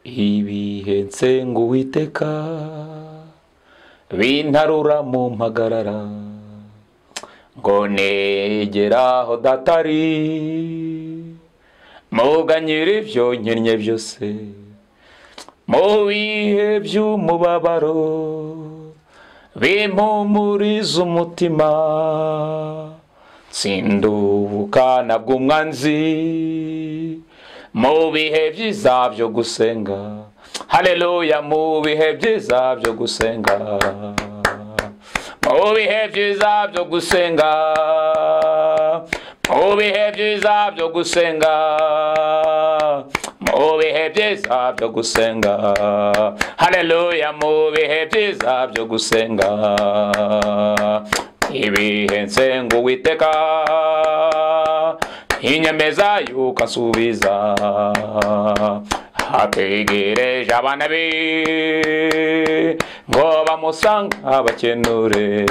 Ibihe nsenga Uwiteka bintarura mu mpagarara, ngo negeraho datari muganyira ibyo nkennye byose, mu bihe by'umubabaro bimpumuriza umutima, nsindubukana bw'umwanzi mu bihe byiza byo gusenga. Haleluya, mu bihe byiza byo gusenga, mu bihe byiza byo gusenga, mu bihe byiza byo gusenga, mu bihe byiza byo gusenga. Haleluya, mu bihe byiza byo gusenga. Ibihe nsenga Uwiteka inyemeza yuko ansubiza, ategereje abana be ngo bamusanga abakenure.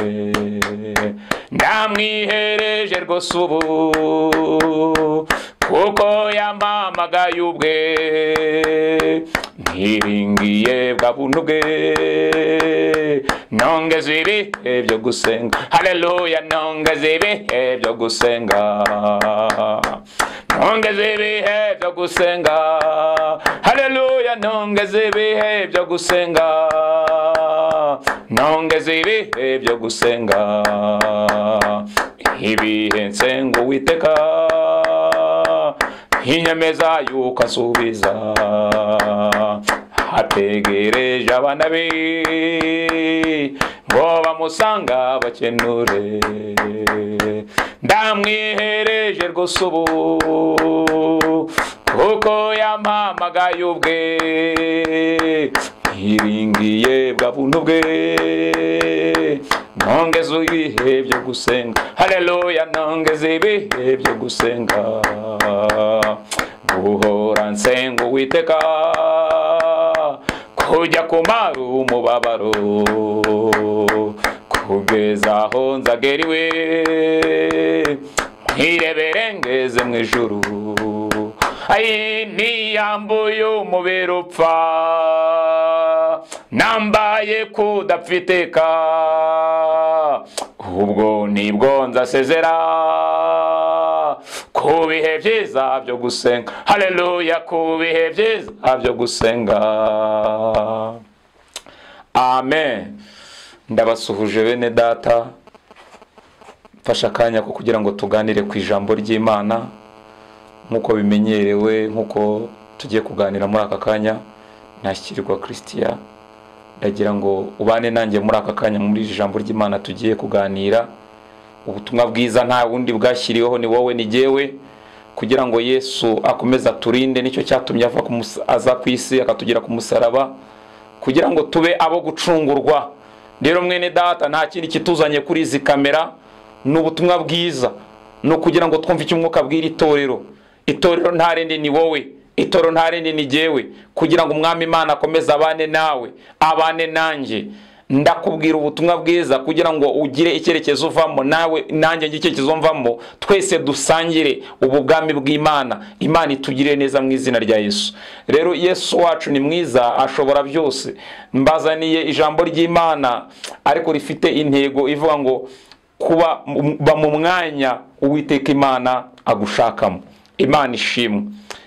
Ndamwihereje rwose ubu kuko yampamagaye ubwe, ntiringiye bwa buntu bwe, nongeze ibihe byo gusenga. Haleluya, nongeze ibihe byo gusenga, nongeze ibihe byo gusenga. Haleluya, nongeze ibihe byo gusenga, nongeze ibihe byo gusenga. Ibihe nsenga Uwiteka inyemeza yuko ansubiza, ategereje abana be ngo bamusanga bakenure. Ndamwihereje rwose ubu kuko yampamagaye ubwe, ntiringiye bwa buntu bwe, nongeze ibihe byo gusenga. Haleluya, nongeze ibihe byo gusenga. Guhora nsenga Uwiteka kujya kumara umubabaro, kugeza aho nzagera iwe mwirebere ngeze mu ijuru. Ayi, niyambuye umubiri upfa, nambaye kudapfa iteka, ubwo nibwo nzasezera ku bihe byiza byo gusenga. Haleluya, ku bihe byiza byo gusenga. Amen. Ndabasuhuje bene data, mfashe akanya ko kugira ngo tuganire ku ijambo ry'Imana nk'uko bimenyerewe, nk'uko tugiye kuganira muri aka kanya. Ntashyikirwa Christian, ndagira ngo ubane nanjye muri aka kanya muri iri jambo ry'Imana tugiye kuganira. Ubutumwa bwiza nta bundi bwashyiriweho, ni wowe ni jyewe, kugira ngo Yesu akomeze aturinde. Nicyo cyatumye ava aza ku isi akatugera ku musaraba, kugira ngo tube abo gucungurwa. Rero mwene data, nta kindi kituzanye kuri izi kamera, ni ubutumwa bwiza, no kugira ngo twumve icyo umwuka abwira itorero. Itorero nta rindi ni wowe, itorero nta rindi ni jyewe, kugira ngo umwami Imana akomeze abane nawe, abane nanjye. Ndakubwira ubutumwa bwiza kugira ngo ugire icyerekezo uvamo, nawe nanjye ngire icyerekezo mvamo, twese dusangire ubu bwami bw'Imana. Imana itugirire neza mu izina rya Yesu. Rero Yesu wacu ni mwiza, ashobora byose. Mbazaniye ijambo ry'Imana ariko rifite intego ivuga ngo kuba mu mwanya Uwiteka Imana agushakamo. Imana ishimwe.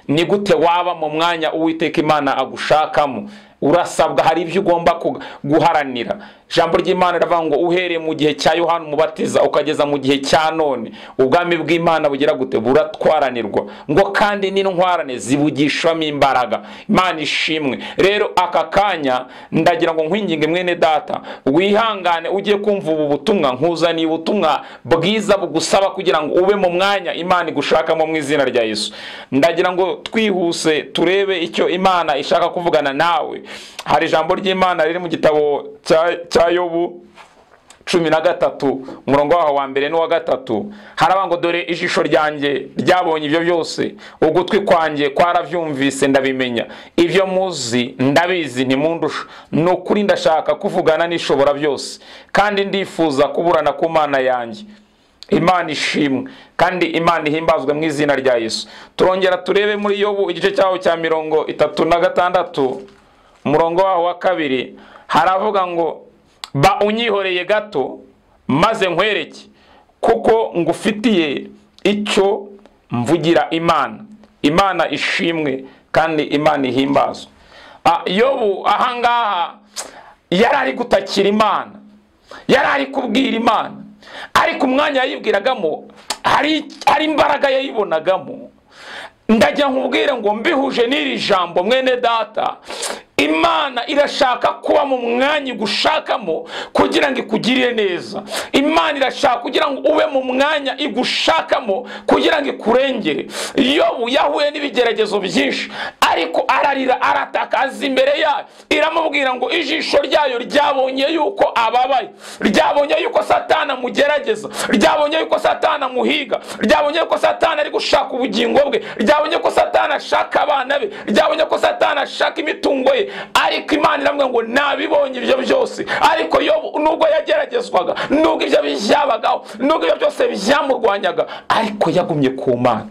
Ni gute waba mu mwanya Uwiteka Imana agushakamo? Urasabwa, hari ibyo ugomba guharanira. Ijambo ry'Imana riravuga ngo uhereye mu gihe cya Yohana Umubatiza ukageza mu gihe cya none, ubwami bw'Imana bugira gute? Buratwaranirwa, ngo kandi n'intwarane zibugishwamo imbaraga. Imana ishimwe. Rero aka kanya ndagira ngo nkwinginge mwene data, wihangane ugiye kumva ubu butumwa. Nkuzaniye ubutumwa bwiza bugusaba kugira ngo ube mu mwanya Imana igushakamo mu izina rya Yesu. Ndagira ngo twihuse turebe icyo Imana ishaka kuvugana nawe. Hari ijambo ry'Imana riri mu gitabo cya Yobu 13 umurongo waho wa mbere n'uwa gatatu. Haravuga ngo dore ijisho ryanjye ryabonye ibyo byose, ugutwi kwanjye kwarabyumvise ndabimenya, ibyo muzi ndabizi ntimundusha. Ni ukuri ndashaka kuvugana n'ishobora byose, kandi ndifuza kuburana ku Mana yanjye. Imana ishimwe kandi Imana ihimbazwe mu izina rya Yesu. Turongera turebe muri Yobu igice cyaho cya 36 umurongo waho wa 2, haravuga ngo ba unyihoreye gato maze nkwereke, kuko ngufitiye icyo mvugira Imana. Imana ishimwe kandi Imana ihimbazwe. Yobu ahangaha yari ari gutakira Imana, yari ari kubwira Imana, ariko umwanya yayibwiragamo hari imbaraga yayibonagamo. Ndajya nkubwire ngo mbihuje n'iri jambo mwene data, Imana irashaka kuba mu mwanya igushakamo kugira ngo ikugirire neza. Imana irashaka kugira ngo ube mu mwanya igushakamo kugira ngo ikurengere. Yobu yahuye n'ibigeragezo byinshi, ariko ararira arataka aza imbere yayo, iramubwira ngo ijisho ryayo ryabonye yuko ababaye, ryabonye yuko Satani amugerageza, ryabonye yuko Satani amuhiga, ryabonye yuko Satani ari gushaka ubugingo bwe, ryabonye ko Satani ashaka abana be, ryabonye ko Satani ashaka imitungo ye. Ariko Imana iramubwira ngo nabibonye ibyo byose. Ariko Yobu nubwo yageragezwaga, nubwo ibyo byabagaho, nubwo ibyo byose byamurwanyaga, ariko yagumye ku Mana.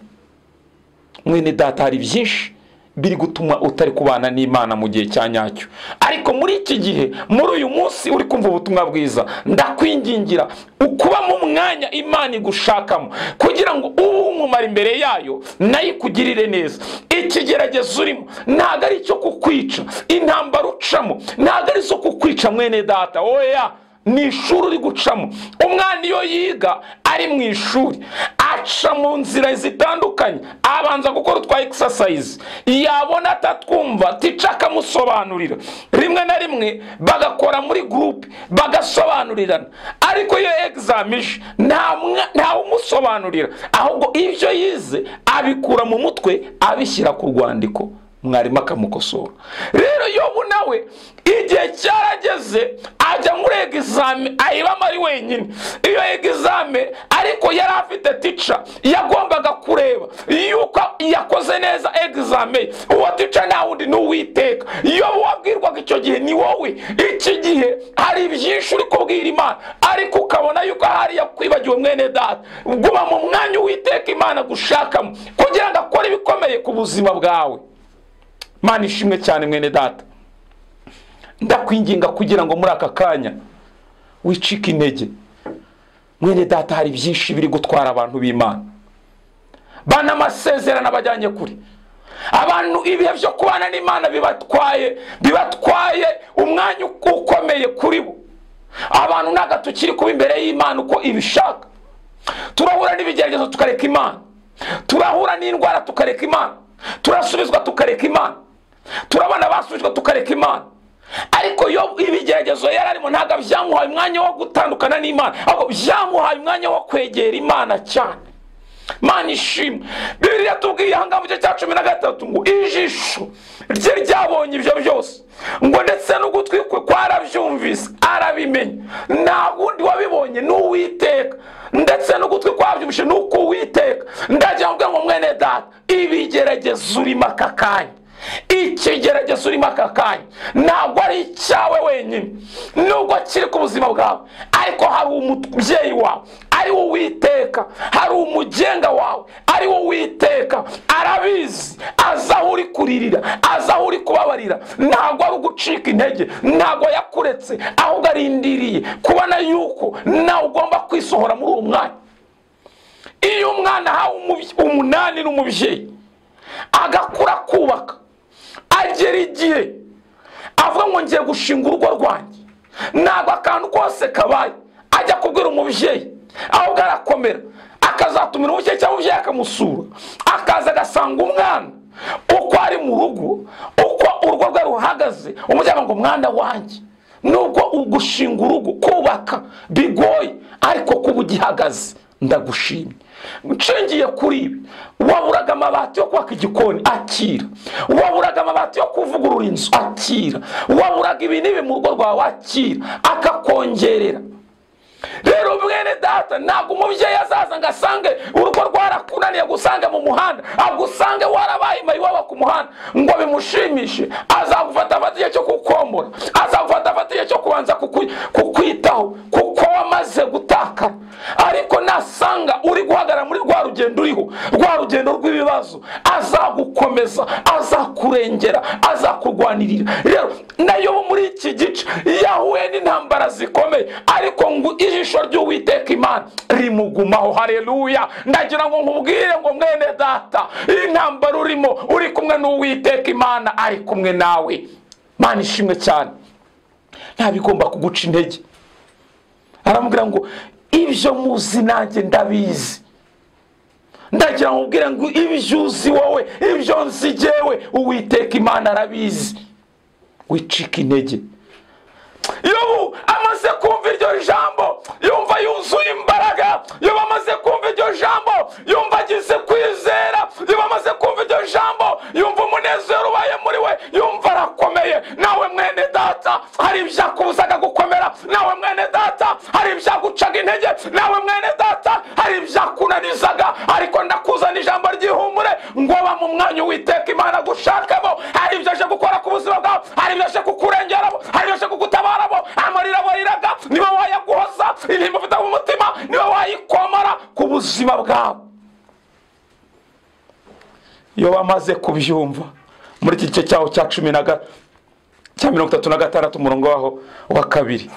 Mwene data, hari byinshi biri gutuma utari kubana n'Imana mu gihe cya nyacyo, ariko muri iki gihe, muri uyu munsi uri kumva ubutumwa bwiza, ndakwingingira ukuba mu mwanya Imana igushakamo kugira ngo ube umumara imbere yayo nayo ikugirire neza. Ikigeragezo urimo ntabwo ari icyo kukwica, intambara ucamo ntabwo ari izo kukwica mwene data, oya, ni ishuri uri gucamo. Umwana iyo yiga ari mu ishuri aca mu nzira zitandukanye, abanza gukora utwa exercise, yabona atatwumva tica akamusobanurira, rimwe na rimwe bagakora muri groupe bagasobanurirana, ariko iyo examije nta umusobanurira, ahubwo ibyo yize abikura mu mutwe abishyira ku rwandiko, mwarimu akamukosora. Rero Yobu nawe igihe cyarageze ajya muri exame, ayibamo ari wenyine. Iyo exame ariko yari afite teacher yagombaga kureba yuko yakoze neza exame. Uwo teacher nta wundi ni Uwiteka. Yobu wabwirwaga icyo gihe ni wowe. Iki gihe hari byinshi uri kubwira Imana, ariko ukabona yuko hari yakwibagiwe mwene data. Guma mu mwanya Uwiteka Imana gushakamo kugira ngo akore ibikomeye ku buzima bwawe. Imana ishimwe cyane mwene data. Ndakwinginga kugira ngo muri aka kanya wicike intege. Mwene data, hari byinshi biri gutwara abantu b'Imana, bana amasezerano abajyanye kure. Abantu ibihe byo kubana n'Imana bibatwaye umwanya ukomeye kuri bo. Abantu ntago tukiri kuba imbere y'Imana uko ibishaka. Turahura n'ibigeragezo tukareka Imana, turahura n'indwara tukareka Imana, turasubizwa tukareka Imana, turabona basubijwe tukareka Imana. Ariko yo ibigeragezo yari arimo ntabwo byamuhaye umwanya wo gutandukana n'Imana, ahubwo byamuhaye umwanya wo kwegera Imana cyane. Imana ishimwe. Bibiliya tubwiye aha ngaha mu gice cya 13 ngo ijisho rye ryabonye ibyo byose, ngo ndetse n'ugutwi kwe kwarabyumvise arabimenya. Nta wundi wabibonye ni Uwiteka, ndetse n'ugutwi kwabyumvise ni uko Uwiteka. Ndagira ngo mwene data, ibigeragezo urimo aka kanya, ikigeragezo urimo aka kanya ntabwo ari icyawe wenyine, nubwo kiri ku buzima bwawe, ariko hari umubyeyi wawe ari Uwiteka, hari umugenga wawe ari Uwiteka, arabizi, azi aho uri kuririra, azi aho uri kubabarira. Ntabwo ari ugucika intege, ntabwo yakuretse, ahubwo arindiriye kubona yuko nawe ugomba kwisohora muri uwo mwanya. Iyo umwana ahawe umunani n'umubyeyi agakura kubaka, agera igihe avuga ngo ngiye gushinga urugo rwanjye, ntabwo akantu kose kabaye ajya kubwira umubyeyi, ahubwo arakomera akazatumira umubyeyi cyangwa umubyeyi akamusura, akaza agasanga umwana uko ari mu rugo, uko urugo rwe ruhagaze. Umubyeyi ngo mwana wanjye, nubwo ugushinga urugo kubaka bigoye, ariko kuba ugihagaze ndagushimye. Nshingiye kuri ibi, waburaga amabati yo kubaka igikoni akira, waburaga amabati yo kuvugurura inzu akira, waburaga ibi n'ibi mu rugo rwawe akira, akakongerera. Rero mwene data, ntabwo umubyeyi azaza ngo asange urugo rwarakunaniye, agusange mu muhanda, agusange warabaye iwawe ku muhanda ngo bimushimishe. Azagufata afata igihe cyo kukombora, azagufata afata igihe cyo kubanza kukwitaho kuko wamaze gutakara. Ariko nasanga rugendo uriho, rwa rugendo rw'ibibazo, azagukomeza, azakurengera, azakurwanirira. Rero nayo muri iki gice yahuye n'intambara zikomeye, ariko ngo ijisho ry'Uwiteka Imana rimugumaho. Haleluya! Ndagira ngo nkubwire ngo mwene data, intambara urimo uri kumwe n'Uwiteka Imana, ari kumwe nawe. Mana ishimwe cyane. Nta bigomba kuguca intege. Aramubwira ngo ibyo muzi nanjye ndabizi. Ndagira ngo ubwire ngo ibyo uzi wowe, ibyo nzi jyewe, Uwiteka Imana arabizi. Wicika intege. Yobu amaze kumva iryo jambo yumva yuzuye imbaraga. Yobu amaze kumva iryo jambo yumva agize kwizera. Yobu amaze kumva iryo jambo yumva umunezero ubaye muri we, yumva arakomeye. Nawe mwene data, hari ibyakubuzaga gukomera. Nawe mwene data, hari ibyagucaga intege. Nawe mwene data, hari ibyakunanizaga. Ariko ndakuzana ijambo ry'ihumure ngo ba mu mwanya Uwiteka Imana gushakamo. Hari ibyo aje gukora ku buzima bwawe, hari ibyo aje kukurengeramo, hari ibyo aje kugutabaramo. Amarira wariraga niba wayaguhoza, intimba ufite mu mutima niba wayikomora ku buzima bwawe. Iyo bamaze kubyumva muri iki gice cyaho cya 36 umurongo waho wa 2,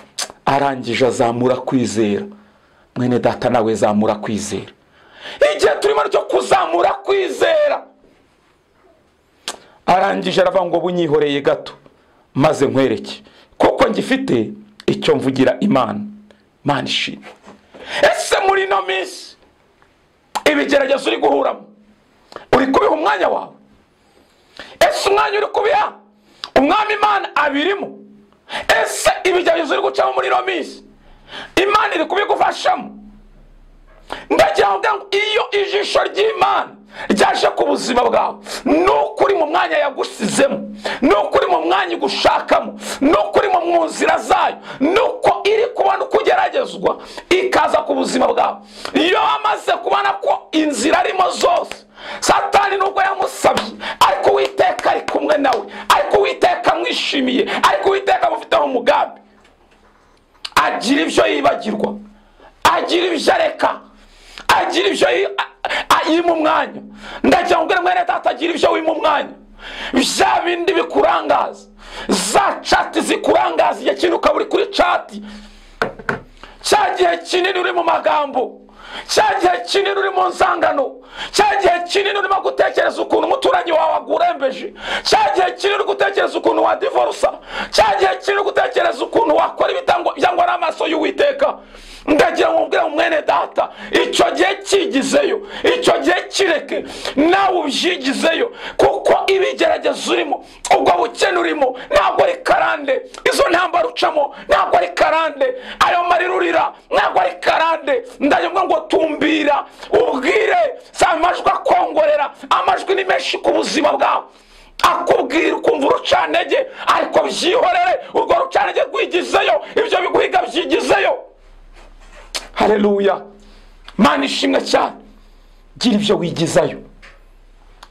arangije azamura kwizera. Mwene data, nawe zamura kwizera. Igihe turimo cyo kuzamura kwizera, arangije aravuga ngo bunyihoreye gato maze nkwereke, kuko ngifite icyo mvugira Imana. Imana ishimwe. Ese muri ino minsi ibigeragezo uri guhuramo, uri kubiha umwanya wawe? Ese umwanya uri kubiha Umwami Imana abirimo? Ese ibigeragezo uri gucamo muri ino minsi Imana iri kubigufashamo? Ndagira ngo iyo ijisho ry'Imana ryaje ku buzima bwawe, nuko uri mu mwanya yagusizemo, nuko uri mu mwanya igushakamo, nuko uri mu nzira zayo, nuko iri kubona uko ugeragezwa ikaza ku buzima bwawe. Iyo amaze kubona ko inzira arimo zose Satani nubwo yamusabye, ariko Uwiteka ari kumwe nawe, ariko Uwiteka amwishimiye, ariko Uwiteka amufiteho umugambi, agira ibyo yibagirwa, agira ibyo areka, agira ibyo yima umwanya. Ndagira ngo mwene data, agira ibyo wima umwanya. Bya bindi bikurangaza, za chat zikurangaza, igihe kintu ukaba uri kuri chat, cya gihe kinini uri mu magambo, cya gihe kinini uri mu nzangano, cya gihe kinini urimo gutekereza ukuntu umuturanyi wawe agurembeje, cya gihe kinini uri gutekereza ukuntu wadivorusa, cya gihe kinini uri gutekereza ukuntu wakora ibitangwa n'amaso y'Uwiteka. Ndagira ngo ubwire mwene data, icyo gihe kigizeyo, icyo gihe kireke nawe ubyigizeyo, kuko ibigeragezo urimo, ubwo bukene urimo ntabwo ari karande, izo ntambara ucamo ntabwo ari karande, ayo marira urira ntabwo ari karande. Ndagira ngo tumbira, ubwire amajwi akongorera, amajwi ni menshi ku buzima bwawe, akubwira ukumva urucantege, ariko byihorere, urwo rucantege rwigizeyo, ibyo biguhiga byigizeyo. Haleluya! Mana ishimwe cyane. Gira ibyo wigizayo.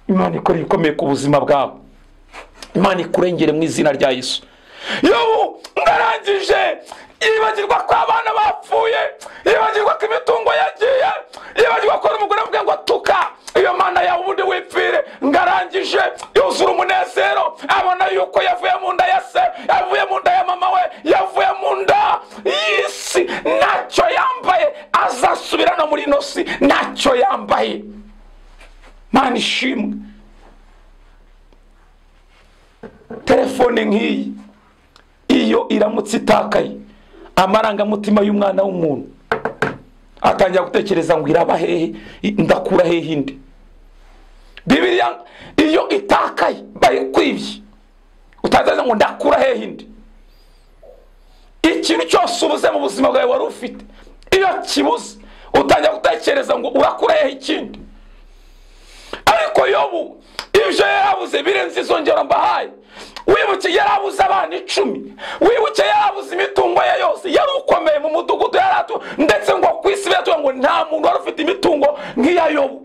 Imana ikora ibikomeye ku buzima bwawe. Imana ikurengere mu izina rya Yesu. Yobu ndarangije yibagirwa ko abana bapfuye, yibagirwa ko imitungo yagiye, yibagirwa ko umugore amubwiye ngo tuka iyo mana yawe ubundi wipfire. Ngarangije yuzura umunezero, abona yuko yavuye mu nda ya se, yavuye mu nda ya mama we, yavuye mu nda y'isi, ntacyo yambaye, azasubira no muri ino si ntacyo yambaye. Mana ishimwe. Telefone nk'iyi iyo iramutse itakaye, amarangamutima y'umwana w'umuntu atangira gutekereza ngo iraba hehe, ndakura hehe indi. Bibiliya iyo itakaye bayikwibye, utazaza ngo ndakura hehe indi. Ikintu cyose ubuze mu buzima bwawe wari ufite, iyo kibuze utangira gutekereza ngo urakura hehe ikindi. Ariko Yobu ibyo yarabuze birenze izo ngero mbahaye. Wibuke yarabuze abana 10, wibuke yarabuze imitungo ye yose, yari ukomeye mu mudugudu yaratu, ndetse ngo ku isi biratuye ngo nta muntu wari ufite imitungo nk'iya Yobu.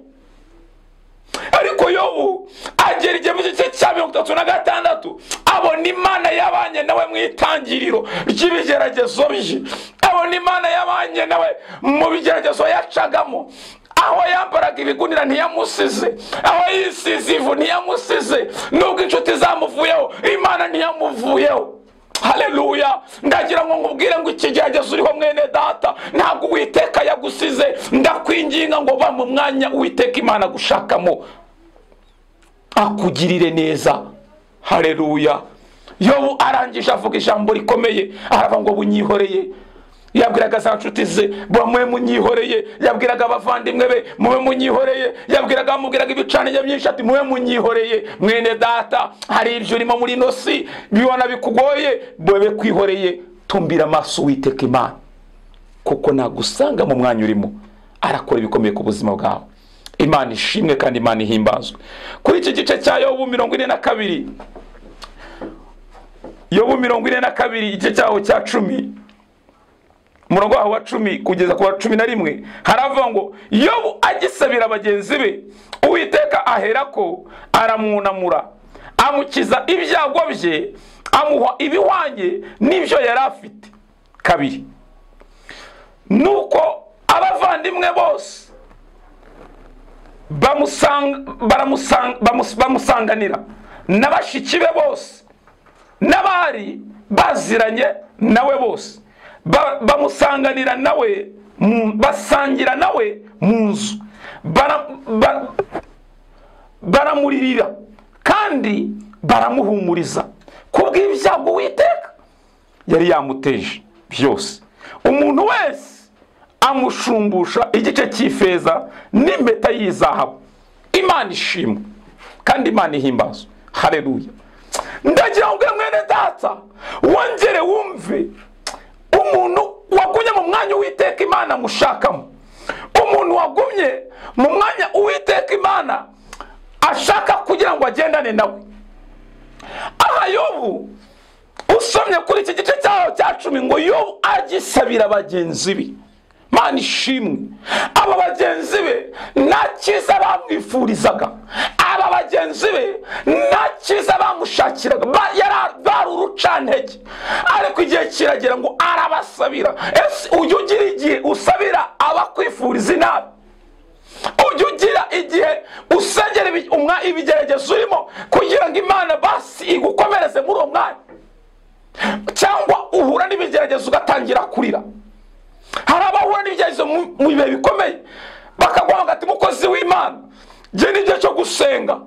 Ariko Yobu agera igihe mu gice cya 36 abona Imana yabanye nawe mu itangiriro ry'ibigeragezo bye, abona Imana yabanye nawe mu bigeragezo yacagamo, Aho yambaraga ibigunira ntiyamusize, aho yisize ivu ntiyamusize, nubwo inshuti zamuvuyeho Imana ntiyamuvuyeho. Haleluya. Ndagira ngo nkubwire ngo ikigeragezo uriho mwene data ntabwo Uwiteka yagusize. Ndakwinginga ngo ba mu mwanya Uwiteka Imana gushakamo, akugirire neza. Haleluya. Yobu arangije avuga ijambo rikomeye, aravuga ngo bunyihoreye. Yabwiraga za nshuti ze, mube munyihoreye. Yabwiraga abavandimwe be, mube munyihoreye. Yabwiraga amubwiraga ibicaniro byinshi ati mube munyihoreye. Mwene data, hari ibyo urimo muri ino si bibona bikugoye, bube kwihoreye. Tumbira amaso Uwiteka Imana, kuko nagusanga mu mwanya urimo arakora ibikomeye ku buzima bwawe. Imana ishimwe kandi Imana ihimbazwe. Kuri iki gice cya Yobu 42, Yobu 42 igice cyaho cya 10, umurongo waho wa 10 kugeza ku wa 11, haravuga ngo Yobu agisabira bagenzi be, Uwiteka aherako aramwunamura, amukiza ibyago bye, amuha ibihwanye n'ibyo yari afite. Kabiri, nuko abavandimwe bose bamusanganira, n'abashiki be bose, n'abari baziranye nawe bose bamusanganira nawe, basangira nawe mu nzu, baramuririra kandi baramuhumuriza kubw'ibyago Uwiteka yari yamuteje byose. Umuntu wese amushumbusha igice cy'ifeza n'impeta y'izahabu. Imana ishimwe kandi Imana ihimbazwe. Haleluya. Ndagira ngo mwene data wongere wumve umuntu wagumye mu mwanya Uwiteka Imana mushakamo, umuntu wagumye mu mwanya Uwiteka Imana ashaka kugira ngo agendane nawe. Aha Yobu usomye kuri iki gice cyaho cya 10 ngo Yobu agisabira bagenzi be. Imana ishimwe. Aba bagenzi be nta cyiza bamwifurizaga, aba bagenzi be nta cyiza bamushakiraga, bari urucantege. Ariko igihe kiragera ngo arabasabira. Ese ujya ugira igihe usabira abakwifuriza inabi? Ujya ugira igihe usengera ibigeragezo urimo kugira ngo Imana basi igukomereze muri uwo mwanya? Cyangwa uhura n'ibigeragezo ugatangira kurira? Hari abahura n'ibigeragezo mu bihe bikomeye bakaguha ati mukozi w'Imana, njye n'igihe cyo gusenga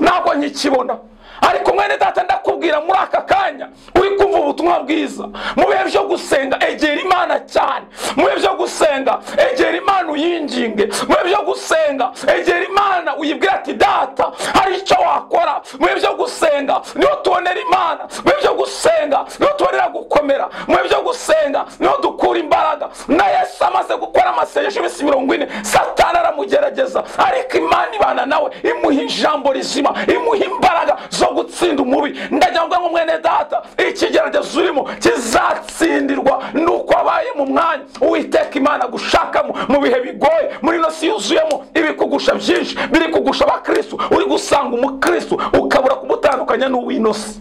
ntabwo nkikibona. Ariko mwene data ndakubwira muri aka kanya uri kumva ubutumwa bwiza, mu bihe byo gusenga egera Imana cyane, mu bihe byo gusenga egera Imana uyinginge, mu bihe byo gusenga egera Imana uyibwira ati data hari icyo wakora. Mu bihe byo gusenga niho tubonera Imana, mu bihe byo gusenga niho tubonera gukomera, mu bihe byo gusenga niho dukura imbaraga. Na Yesu amaze gukora amasengesho iminsi 40, Satani aramugerageza, ariko Imana ibana nawe, imuha ijambo rizima, imuha imbaraga zo gutsinda umubi. Ndagira ngo mwene data ikigeragezo urimo kizatsindirwa nuko abaye mu mwanya Uwiteka Imana gushakamo mu bihe bigoye. Muri ino si yuzuyemo ibikugusha byinshi biri kugusha abakristo, uri gusanga umukristo ukabura kumutandukanya n'uw'ino si.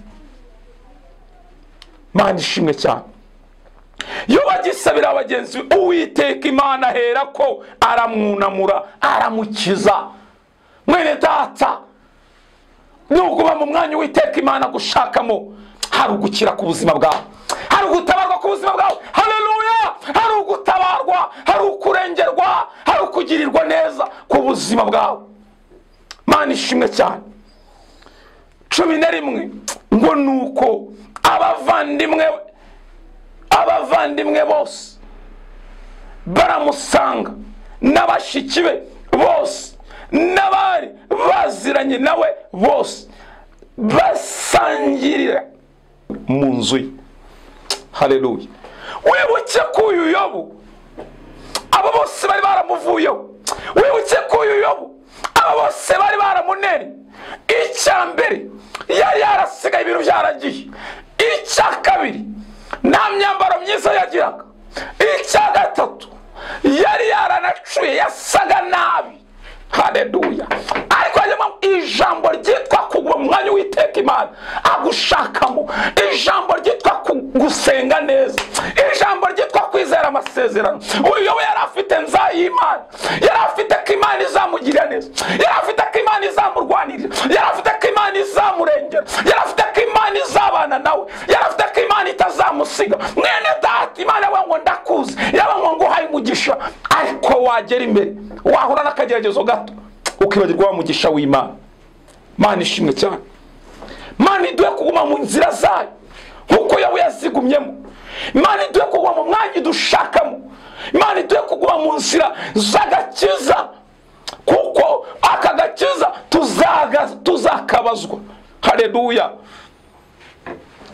Imana ishimwe cyane. Iyo bagisabira abagenzi, Uwiteka Imana aherako aramwunamura, aramukiza. Mwene data, nukuba mu mwanya Uwiteka Imana gushakamo, hari ugukira ku buzima bwawe, hari ugutabarwa ku buzima bwawe. Haleluya. Hari ugutabarwa, hari ukurengerwa, hari ukugirirwa neza ku buzima bwawe. Imana ishimwe cyane. 11 ngo nuko abavandimwe bose baramusanga, n'abashiki be bose, n'abari baziranye nawe bose, basangirira mu nzu ye. Haleluya. Wibuke ko uyu Yobu abo bose bari baramuvuyeho, wibuke ko uyu Yobu abo bose bari baramunene. Icya mbere yari yarasigaye ibintu byaragiye, icya kabiri nta myambaro myiza yagiraga, icya gatatu yari yaranacuye, yasaga nabi. Haleluya. Ariko hanyuma ijambo ryitwa kuguma mu mwanya Uwiteka Imana agushakamo, ijambo ryitwa gusenga neza, ijambo ryitwa kwizera yizera amasezerano. Uyu Yobu yari afite nzayimana, yari afite ko Imana izamugirira neza, yari afite ko Imana izamurwanirira, yari afite ko Imana izamurengera, yari afite ko Imana izabana nawe, yari afite ko Imana itazamusiga. Mwene data, Imana yawe ngo ndakuzi, yawe ngo nguhaye umugisha, ariko wagera imbere wahura n'akageragezo gato ukibagirwa wa mugisha w'Imana. Mana ishimwe cyane. Mana iduhe kuguma mu nzira zayo nkuko Yobu yazigumyemo. Imana iduhe kuguma mu mwanya idushakamo. Imana iduhe kuguma mu nzira z'agakiza, kuko aka gakiza tuzakabazwa. Haleluya.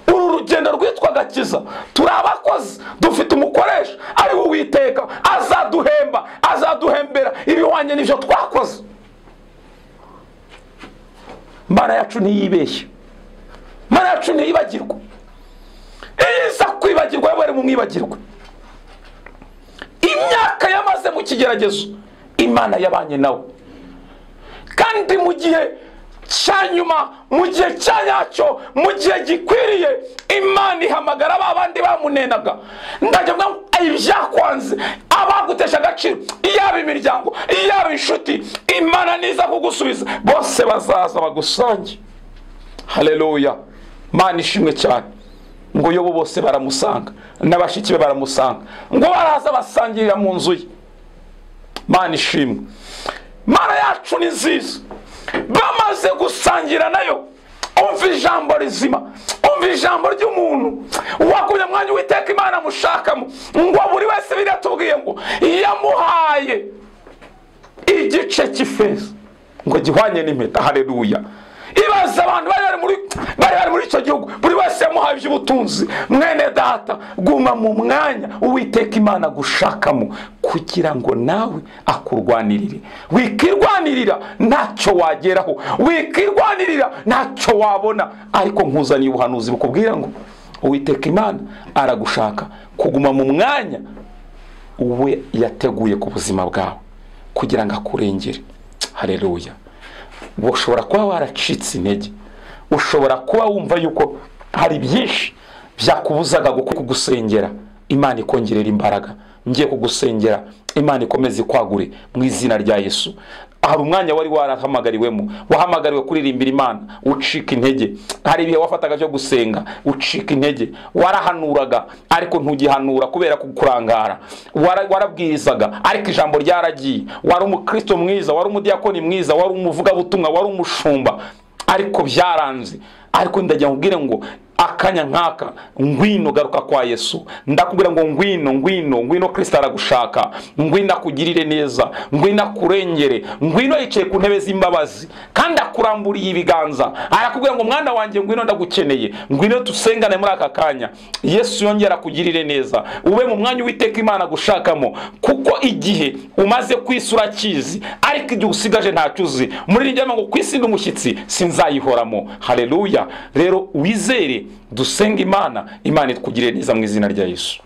Uru rugendo rwitwa gakiza, turi abakozi, dufite umukoresha ari we Uwiteka, azaduhemba, azaduhembera ibihwanye n'ibyo twakoze. Imana yacu ntiyibeshya, Imana yacu ntiyibagirwa. Iza kwibagirwa yari mu mwibagirwa. Imyaka yamaze mu kigeragezo, Imana yabanye nawe. Kandi mu gihe cya nyuma, mu gihe cya nyacyo, mu gihe gikwiriye, Imana ihamagara ba bandi bamunenaga. Ndajya mvuga ngo ibyakwanze, abagutesha agaciro, yaba imiryango, yaba inshuti, Imana niza kugusubiza, bose bazaza bagusange. Haleluya. Mana ishimwe cyane. Ngo Yobu bose baramusanga, n'abashiki be baramusanga, ngo baraza basangirira mu nzu ye. Mana ishimwe. Mana yacu ni nziza. Bamaze gusangira nayo, umva ijambo rizima, umva ijambo ry'umuntu wagumye mwanya Uwiteka Imana amushakamo. Ngo buri wese biratubwiye ngo yamuhaye igice cy'ifeza ngo gihwanye n'impeta. Haleluya. Ibaza abantu bari muri icyo gihugu, buri wese yamuhaye iby'ubutunzi. Mwene data, guma mu mwanya Uwiteka Imana gushakamo kugira ngo nawe akurwanirire. Wikirwanirira ntacyo wageraho, wikirwanirira ntacyo wabona, ariko nkuzaniye ubuhanuzi bukubwira ngo Uwiteka Imana aragushaka kuguma mu mwanya we yateguye ku buzima bwawe kugira ngo akurengere. Haleluya. Ushobora kuba waracitse intege, ushobora kuba wumva yuko hari byinshi byakubuzaga kugusengera, Imana ikongerera imbaraga. Ngiye kugusengera, Imana ikomeze ikwagure mu izina rya Yesu. Hari umwanya wari warahamagariwemo, wahamagariwe kuririmbira Imana, ucika intege. Hari ibihe wafataga byo gusenga, ucika intege. Warahanuraga ariko ntugihanura kubera kukurangara. Warabwirizaga ariko ijambo ryaragiye. Wari umukristo mwiza, wari umudiyakoni mwiza, wari umuvugabutumwa, wari umushumba, ariko byaranze. Ariko ndagira nkubwire ngo akanya nkaka, ngwino garuka kwa Yesu. Ndakubwira ngo ngwino, ngwino, ngwino, Kristo aragushaka. Ngwino akugirire neza, ngwino akurengere, ngwino yicaye ku ntebe z'imbabazi kandi akuramburiye ibiganza. Arakubwira ngo mwana wanjye ngwino, ndagukeneye, ngwino tusengane muri aka kanya. Yesu yongera akugirire neza, ube mu mwanya Uwiteka Imana gushakamo, kuko igihe umaze kwisura kizi, ariko igihe usigaje ntacyo uzi. Muri njye ngo kwisi ndi umushyitsi sinzayihoramo. Haleluya. Rero wizere, dusenga Imana, Imana itugirire neza mu izina rya Yesu.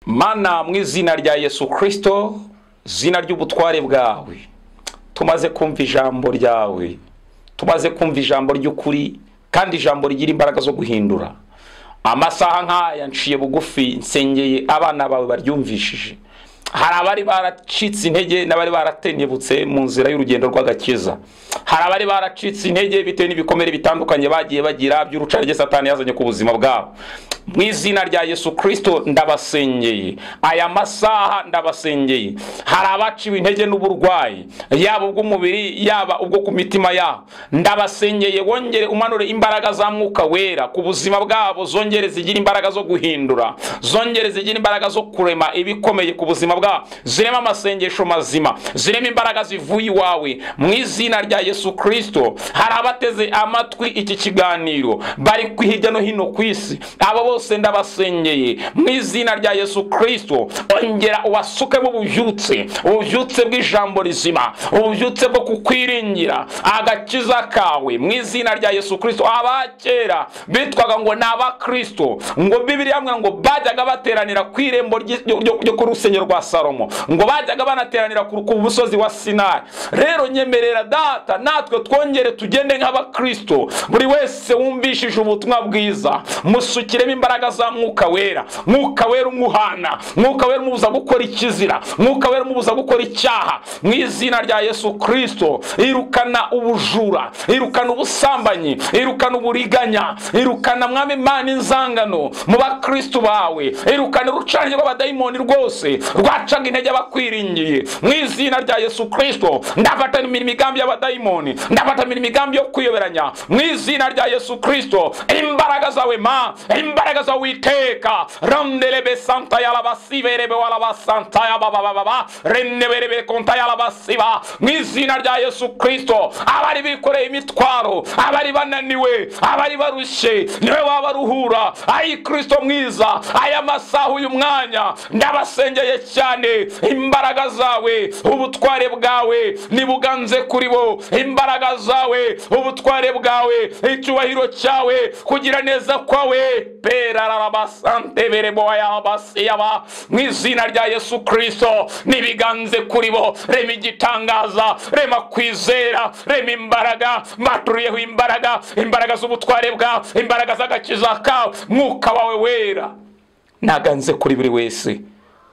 Mana, mu izina rya Yesu Kristo, zina ry'ubutware bwawe, tumaze kumva ijambo ryawe, tumaze kumva ijambo ry'ukuri, kandi ijambo rigira imbaraga zo guhindura. Amasaha nk'aya nciye bugufi nsengeye abana bawe baryumvishije. Hari abari baracitse intege n'abari baratenebutse mu nzira y'urugendo rw'agakiza. Hari abari baracitse intege bitewe n'ibikomere bitandukanye bagiye bagira by'urucarye Satani yazanye ku buzima bwabo. Mu izina rya Yesu Kristo ndabasengeye, aya masaha ndabasengeye. Hari abaciwe intege n'uburwayi, yaba ubw'umubiri, yaba ubwo ku mitima yabo. Ndabasengeye wongere umanure imbaraga za Mwuka Wera ku buzima bwabo, zongere zigira imbaraga zo guhindura, zongere zigira imbaraga zo kurema ibikomeye ku buzima bwabo, zirema amasengesho mazima, zirema imbaraga zivuye iwawe mu izina rya Yesu Kristo. Hari abateze amatwi iki kiganiro bari hirya no hino ku isi, abo bose ndabasengeye mu izina rya Yesu Kristo. Ongera ubasukemo ububyutse, ububyutse bw'ijambo rizima, ububyutse bwo kukwiringira agakiza kawe mu izina rya Yesu Kristo. Abakera bitwaga ngo ni abakristo, ngo Bibiliya ngo bajyaga bateranira ku irembo ryo ku rusengero rwa Salomo, ngo bajyaga banateranira ku musozi wa Sinai. Rero nyemerera data natwe twongere tugende nk'abakristo. Buri wese wumvishije ubutumwa bwiza musukiremo imbaraga za Mwuka Wera. Mwuka Wera umuhana, Mwuka Wera umubuza gukora ikizira, Mwuka Wera umubuza gukora icyaha. Mu izina rya Yesu Kristo, irukana ubujura, irukana ubusambanyi, irukana uburiganya, irukana Mwami Imana inzangano mu bakristo bawe, irukana urucange rw'abadayimoni rwose rwacaga intege abakwiringiye. Mu izina rya Yesu Kristo, ndafata imigambi y'abadayimoni, ndafata imigambi yo kwiyoberanya. Mu izina rya Yesu Kristo, imbaraga zawe ma, imbaraga zawe Uwiteka, randelebe santa yalabasiberebe walabasanta yababababa renneberebe konta yalabasiba. Mu izina rya Yesu Kristo, abari bikoreye imitwaro, abari bananiwe, abari barushye, niwe wabaruhura. Ayi Kristo mwiza, aya masaha, uyu mwanya, ndabasengeye cyane. Imbaraga zawe, ubutware bwawe nibuganze kuri bo. Imbaraga zawe, ubutware bwawe, icyubahiro cyawe, kugira neza kwawe, perarabasante bereboyabasiyaba. Mu izina rya Yesu Kristo, nibiganze kuri bo. Rema igitangaza, rema kwizera, rema imbaraga. Mbaturiyeho imbaraga, imbaraga z'ubutware bwawe, imbaraga z'agakiza kawe. Mwuka wawe Wera naganze kuri buri wese.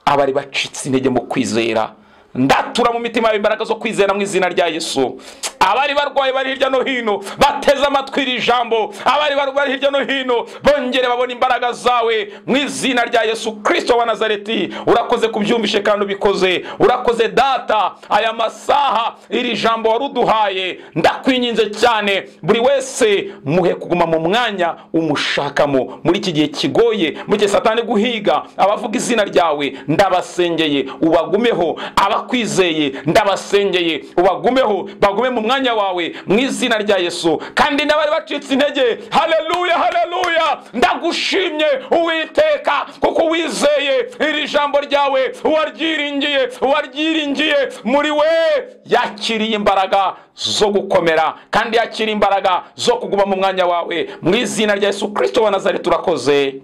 Abari bacitse intege mu kwizera, ndatura mu mitima yabo imbaraga zo kwizera mu izina rya Yesu. Abari barwaye bari hirya no hino bateze amatwi iri jambo, abari barwaye hirya no hino bongere babona imbaraga zawe mu izina rya Yesu Kristo wa Nazareti. Urakoze kubyumvishe kandi ubikoze. Urakoze Data, aya masaha iri jambo waruduhaye, ndakwinginze cyane, buri wese muhe kuguma mu mwanya umushakamo muri iki gihe kigoye, mu gihe Satani guhiga abavuga izina ryawe. Ndabasengeye ubagumeho. Abakwizeye ndabasengeye ubagumeho, bagume mu mwanya wawe mu izina rya Yesu. Kandi n'abari bacitse intege, haleluya, haleluya, ndagushimye Uwiteka, kuko wizeye iri jambo ryawe, uwaryiringiye, uwaryiringiye muri we yakiriye imbaraga zo gukomera, kandi yakiriye imbaraga zo kuguma mu mwanya wawe mu izina rya Yesu Kristo wa Nazareti. Urakoze.